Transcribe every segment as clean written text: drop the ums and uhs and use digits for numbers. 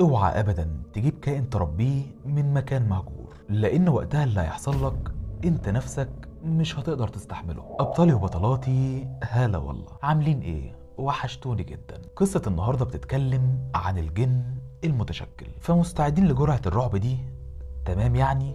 اوعى ابدا تجيب كائن تربيه من مكان مهجور، لان وقتها اللي هيحصل لك انت نفسك مش هتقدر تستحمله. ابطالي وبطلاتي، هلا والله، عاملين ايه؟ وحشتوني جدا. قصة النهاردة بتتكلم عن الجن المتشكل، فمستعدين لجرعة الرعب دي؟ تمام يعني؟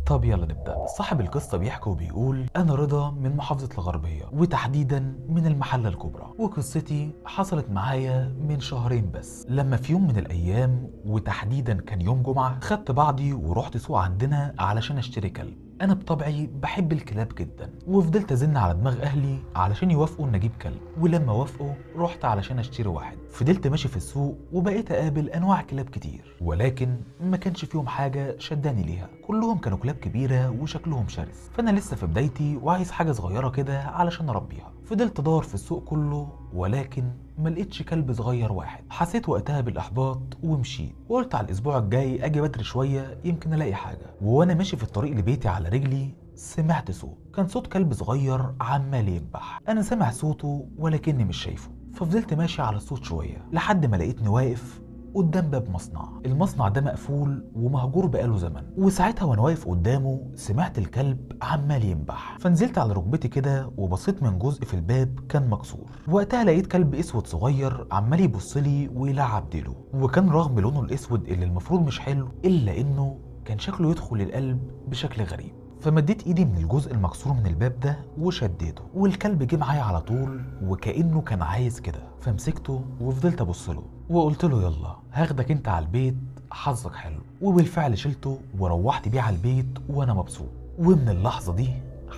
طب يلا نبدأ. صاحب القصة بيحكي وبيقول: أنا رضا من محافظة الغربية، وتحديدا من المحلة الكبرى، وقصتي حصلت معايا من شهرين بس، لما في يوم من الأيام وتحديدا كان يوم جمعة، خدت بعضي ورحت سوق عندنا علشان أشتري كلب. أنا بطبعي بحب الكلاب جدا، وفضلت أزن على دماغ أهلي علشان يوافقوا إن أجيب كلب، ولما وافقوا رحت علشان أشتري واحد. فضلت ماشي في السوق وبقيت أقابل أنواع كلاب كتير، ولكن ما كانش فيهم حاجة شداني ليها، كلهم كانوا كلاب كبيرة وشكلهم شرس، فأنا لسه في بدايتي وعايز حاجة صغيرة كده علشان أربيها. فضلت أدور في السوق كله ولكن ما لقيتش كلب صغير واحد. حسيت وقتها بالإحباط ومشيت، وقلت على الأسبوع الجاي أجي بدري شوية يمكن ألاقي حاجة. وأنا ماشي في الطريق لبيتي على رجلي سمعت صوت، كان صوت كلب صغير عمال ينبح. أنا سامع صوته ولكني مش شايفه، ففضلت ماشي على الصوت شوية لحد ما لقيتني واقف قدام باب مصنع. المصنع ده مقفول ومهجور بقاله زمن، وساعتها وانا واقف قدامه سمعت الكلب عمال ينبح، فنزلت على ركبتي كده وبصيت من جزء في الباب كان مكسور. وقتها لقيت كلب اسود صغير عمال يبص لي ويلعب ديله، وكان رغم لونه الاسود اللي المفروض مش حلو الا انه كان شكله يدخل القلب بشكل غريب. فمديت ايدي من الجزء المكسور من الباب ده وشديته، والكلب جه معايا على طول وكأنه كان عايز كده، فمسكته وفضلت ابص له وقلت له يلا هاخدك انت على البيت، حظك حلو. وبالفعل شلته وروحت بيه على البيت وانا مبسوط. ومن اللحظة دي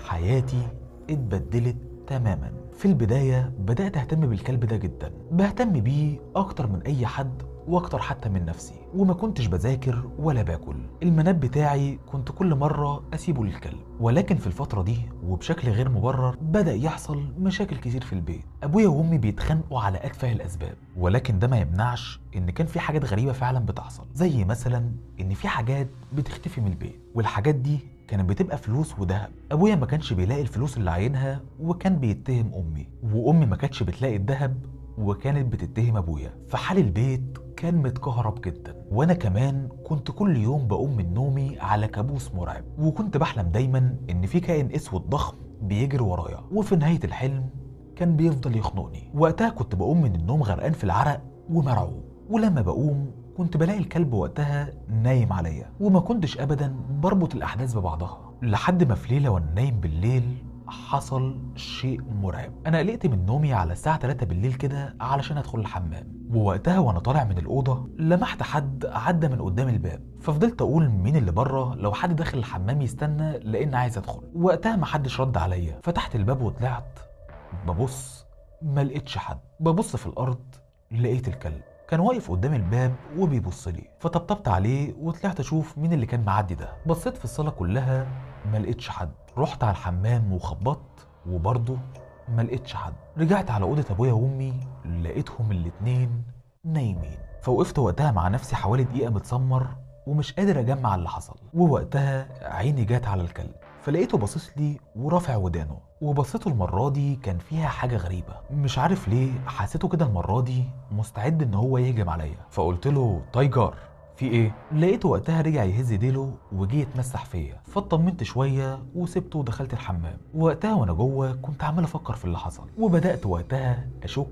حياتي اتبدلت تماما. في البداية بدأت اهتم بالكلب ده جدا، بهتم بيه اكتر من اي حد واكتر حتى من نفسي، وما كنتش بذاكر ولا باكل. المناب بتاعي كنت كل مرة اسيبه للكلب، ولكن في الفترة دي وبشكل غير مبرر بدأ يحصل مشاكل كتير في البيت. ابويا وامي بيتخانقوا على اتفه الاسباب، ولكن ده ما يمنعش ان كان في حاجات غريبة فعلا بتحصل، زي مثلا ان في حاجات بتختفي من البيت، والحاجات دي كانت بتبقى فلوس وذهب. ابويا ما كانش بيلاقي الفلوس اللي عاينها وكان بيتهم امي، وامي ما كانتش بتلاقي الذهب وكانت بتتهم ابويا. فحال البيت كان متكهرب جدا، وانا كمان كنت كل يوم بقوم من نومي على كابوس مرعب، وكنت بحلم دايما ان في كائن اسود ضخم بيجري ورايا، وفي نهاية الحلم كان بيفضل يخنقني. وقتها كنت بقوم من النوم غرقان في العرق ومرعوب، ولما بقوم كنت بلاقي الكلب وقتها نايم عليا، وما كنتش ابدا بربط الاحداث ببعضها. لحد ما في ليلة وانا نايم بالليل حصل شيء مرعب. انا قلقت من نومي على الساعة 3 بالليل كده علشان ادخل الحمام، ووقتها وانا طالع من الأوضة لمحت حد عدى من قدام الباب، ففضلت اقول مين اللي بره، لو حد داخل الحمام يستنى لان عايز ادخل. وقتها محدش رد عليا، فتحت الباب وطلعت ببص ما لقيتش حد. ببص في الارض لقيت الكلب كان واقف قدام الباب وبيبص لي، فطبطبت عليه وطلعت اشوف مين اللي كان معدي ده. بصيت في الصالة كلها ما لقيتش حد، رحت على الحمام وخبطت وبرضه ما لقيتش حد. رجعت على أوضة أبويا وأمي لقيتهم الاتنين نايمين، فوقفت وقتها مع نفسي حوالي دقيقة متسمر ومش قادر أجمع اللي حصل. ووقتها عيني جات على الكلب، فلقيته باصص لي ورافع ودانه، وبصيته المرة دي كان فيها حاجة غريبة، مش عارف ليه حسيته كده المرة دي مستعد إن هو يهجم عليا. فقلت له تايجر في ايه؟ لقيته وقتها رجع يهز ديله وجه يتمسح فيا، فاطمنت شوية وسبته ودخلت الحمام. وقتها وانا جوه كنت عمال افكر في اللي حصل، وبدات وقتها اشك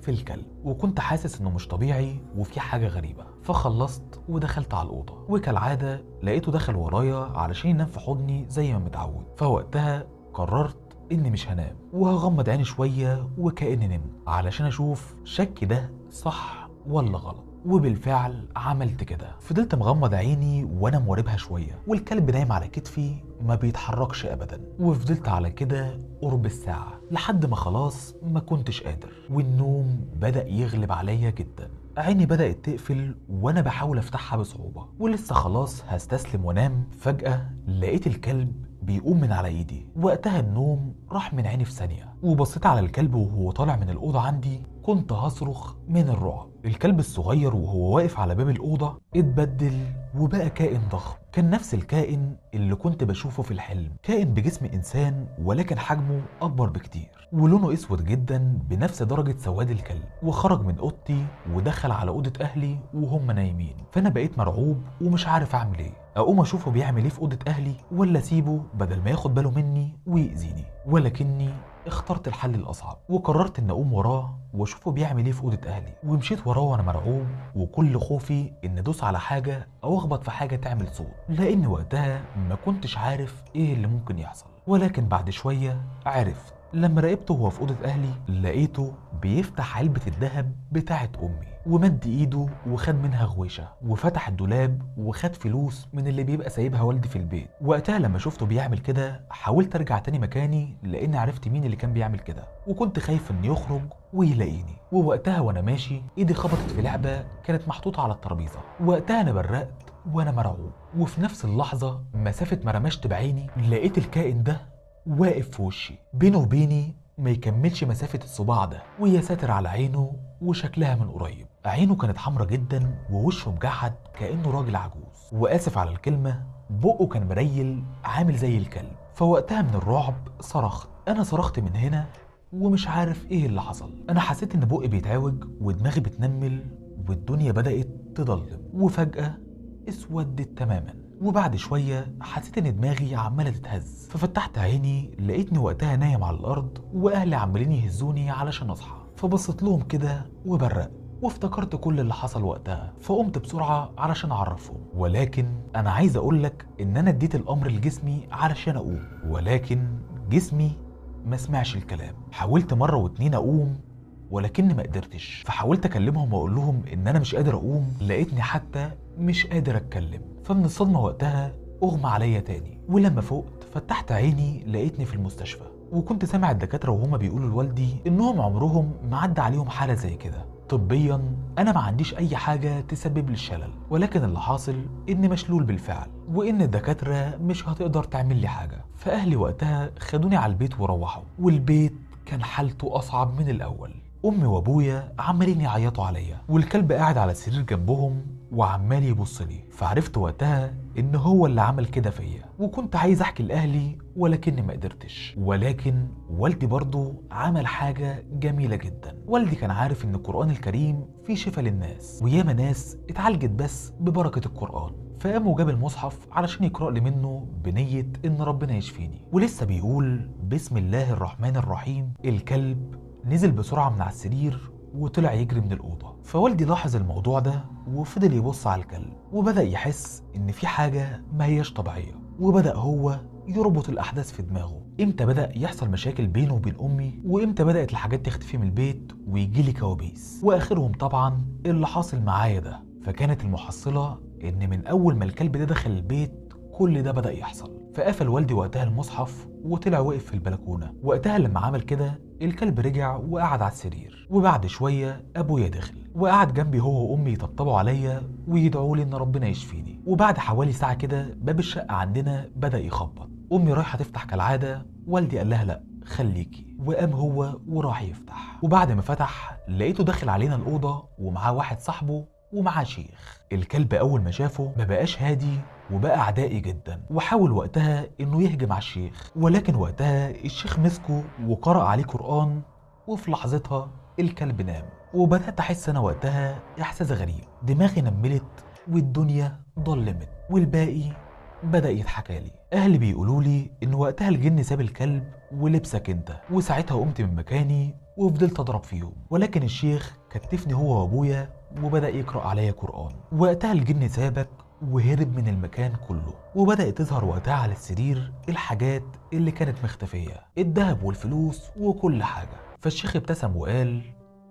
في الكلب، وكنت حاسس انه مش طبيعي وفي حاجة غريبة. فخلصت ودخلت على الاوضة، وكالعادة لقيته دخل ورايا علشان ينام في حضني زي ما متعود. فوقتها قررت اني مش هنام وهغمض عيني شوية وكاني نمت علشان اشوف شكي ده صح ولا غلط. وبالفعل عملت كده، فضلت مغمض عيني وانا مواربها شوية والكلب نايم على كتفي ما بيتحركش ابدا، وفضلت على كده قرب الساعة لحد ما خلاص ما كنتش قادر، والنوم بدا يغلب عليا جدا. عيني بدات تقفل وانا بحاول افتحها بصعوبة، ولسه خلاص هستسلم وانام. فجاة لقيت الكلب بيقوم من على ايدي، وقتها النوم راح من عيني في ثانية، وبصيت على الكلب وهو طالع من الاوضة عندي كنت هصرخ من الرعب. الكلب الصغير وهو واقف على باب الاوضة اتبدل وبقى كائن ضخم. كان نفس الكائن اللي كنت بشوفه في الحلم، كائن بجسم إنسان ولكن حجمه أكبر بكتير، ولونه أسود جدا بنفس درجة سواد الكلب. وخرج من أوضتي ودخل على أوضة أهلي وهم نايمين. فأنا بقيت مرعوب ومش عارف أعمل إيه، أقوم أشوفه بيعمل إيه في أوضة أهلي ولا أسيبه بدل ما ياخد باله مني ويأذيني. ولكني اخترت الحل الأصعب وقررت إن أقوم وراه وأشوفه بيعمل إيه في أوضة أهلي. ومشيت وراه وأنا مرعوب، وكل خوفي إن أدوس على حاجة أو أخبط في حاجة تعمل صوت، لأن وقتها ما كنتش عارف إيه اللي ممكن يحصل. ولكن بعد شوية عرفت. لما راقبته وهو في أوضة أهلي لقيته بيفتح علبة الذهب بتاعة أمي، ومد إيده وخد منها غويشة، وفتح الدولاب وخد فلوس من اللي بيبقى سايبها والدي في البيت. وقتها لما شفته بيعمل كده حاولت أرجع تاني مكاني، لأن عرفت مين اللي كان بيعمل كده، وكنت خايف إنه يخرج ويلاقيني. ووقتها وأنا ماشي إيدي خبطت في لعبة كانت محطوطة على الترابيزة. وقتها أنا برقت وأنا مرعوب، وفي نفس اللحظة مسافة ما رمشت بعيني لقيت الكائن ده واقف في وشي، بينه وبيني ما يكملش مسافة الصباع ده، ويا ساتر على عينه وشكلها من قريب. عينه كانت حمرة جدا ووشه مجعد كأنه راجل عجوز، وآسف على الكلمة بقه كان مريل عامل زي الكلب. فوقتها من الرعب صرخت، أنا صرخت من هنا ومش عارف إيه اللي حصل. أنا حسيت إن بقي بيتعوج ودماغي بتنمل والدنيا بدأت تضلم، وفجأة اسودت تماما. وبعد شوية حسيت إن دماغي عمالة تتهز، ففتحت عيني لقيتني وقتها نايم على الأرض وأهلي عمالين يهزوني علشان أصحى. فبصيت لهم كده وبرقت وافتكرت كل اللي حصل وقتها، فقمت بسرعة علشان أعرفهم. ولكن أنا عايز أقولك إن أنا اديت الأمر لجسمي علشان أقوم، ولكن جسمي ما سمعش الكلام. حاولت مرة واتنين أقوم ولكني ما قدرتش، فحاولت أكلمهم وأقول لهم إن أنا مش قادر أقوم، لقيتني حتى مش قادر أتكلم. فمن الصدمة وقتها أغمى عليا تاني. ولما فقت فتحت عيني لقيتني في المستشفى، وكنت سامع الدكاترة وهما بيقولوا لوالدي إنهم عمرهم ما عدى عليهم حالة زي كده. طبيا أنا ما عنديش أي حاجة تسبب لي الشلل، ولكن اللي حاصل إني مشلول بالفعل، وإن الدكاترة مش هتقدر تعمل لي حاجة. فأهلي وقتها خدوني على البيت وروحوا، والبيت كان حالته أصعب من الأول. أمي وأبويا عمالين يعيطوا عليا، والكلب قاعد على السرير جنبهم وعمال يبص لي. فعرفت وقتها إن هو اللي عمل كده فيا، وكنت عايز أحكي لأهلي ولكني ما قدرتش. ولكن والدي برضه عمل حاجة جميلة جدا. والدي كان عارف إن القرآن الكريم فيه شفاء للناس، وياما ناس اتعالجت بس ببركة القرآن. فقام وجاب المصحف علشان يقرأ لي منه بنية إن ربنا يشفيني. ولسه بيقول بسم الله الرحمن الرحيم، الكلب نزل بسرعة من على السرير وطلع يجري من الأوضة. فوالدي لاحظ الموضوع ده وفضل يبص على الكلب، وبدأ يحس إن في حاجة ما هياش طبيعية، وبدأ هو يربط الأحداث في دماغه. إمتى بدأ يحصل مشاكل بينه وبين أمي، وإمتى بدأت الحاجات تختفي من البيت ويجيلي كوابيس، وآخرهم طبعا اللي حاصل معايا ده. فكانت المحصلة إن من أول ما الكلب ده دخل البيت كل ده بدأ يحصل. فقفل والدي وقتها المصحف وطلع وقف في البلكونة. وقتها لما عمل كده الكلب رجع وقعد على السرير. وبعد شوية أبويا دخل وقعد جنبي هو وأمي يطبطبوا عليا ويدعوا لي إن ربنا يشفيني. وبعد حوالي ساعة كده باب الشقة عندنا بدأ يخبط. أمي رايحة تفتح كالعادة، والدي قال لها لأ خليكي، وقام هو وراح يفتح. وبعد ما فتح لقيته داخل علينا الأوضة ومعاه واحد صاحبه ومعاه شيخ. الكلب أول ما شافه ما بقاش هادي وبقى عدائي جدا، وحاول وقتها إنه يهجم على الشيخ، ولكن وقتها الشيخ مسكه وقرأ عليه قرآن، وفي لحظتها الكلب نام. وبدأت أحس أنا وقتها إحساس غريب، دماغي نملت والدنيا ضلمت، والباقي بدأ يتحكالي. أهلي بيقولولي إن وقتها الجن ساب الكلب ولبسك أنت، وساعتها قمت من مكاني وفضلت أضرب فيهم، ولكن الشيخ كتفني هو وأبويا وبدأ يقرأ عليا قرآن. وقتها الجن سابك وهرب من المكان كله، وبدأت تظهر وقتها على السرير الحاجات اللي كانت مختفية، الذهب والفلوس وكل حاجة. فالشيخ ابتسم وقال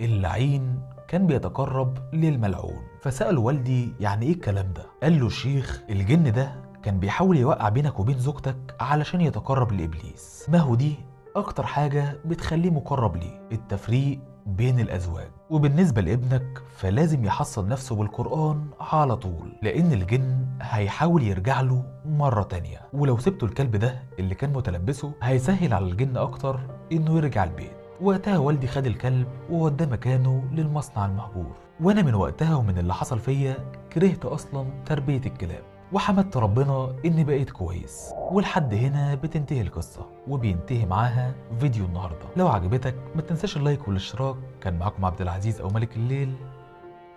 اللعين كان بيتقرب للملعون. فسأل والدي يعني ايه الكلام ده؟ قال له الشيخ الجن ده كان بيحاول يوقع بينك وبين زوجتك علشان يتقرب لإبليس، ما هو دي أكتر حاجة بتخليه مقرب ليه، التفريق بين الأزواج. وبالنسبة لابنك فلازم يحصن نفسه بالقرآن على طول، لأن الجن هيحاول يرجع له مرة تانية، ولو سبته الكلب ده اللي كان متلبسه هيسهل على الجن أكتر إنه يرجع البيت. وقتها والدي خد الكلب ووداه مكانه للمصنع المهجور. وأنا من وقتها ومن اللي حصل فيا كرهت اصلا تربية الكلاب، وحمدت ربنا اني بقيت كويس. ولحد هنا بتنتهي القصة وبينتهي معاها فيديو النهاردة. لو عجبتك ما تنساش ال like والاشتراك. كان معاكم عبد العزيز او ملك الليل،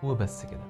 وبس كده.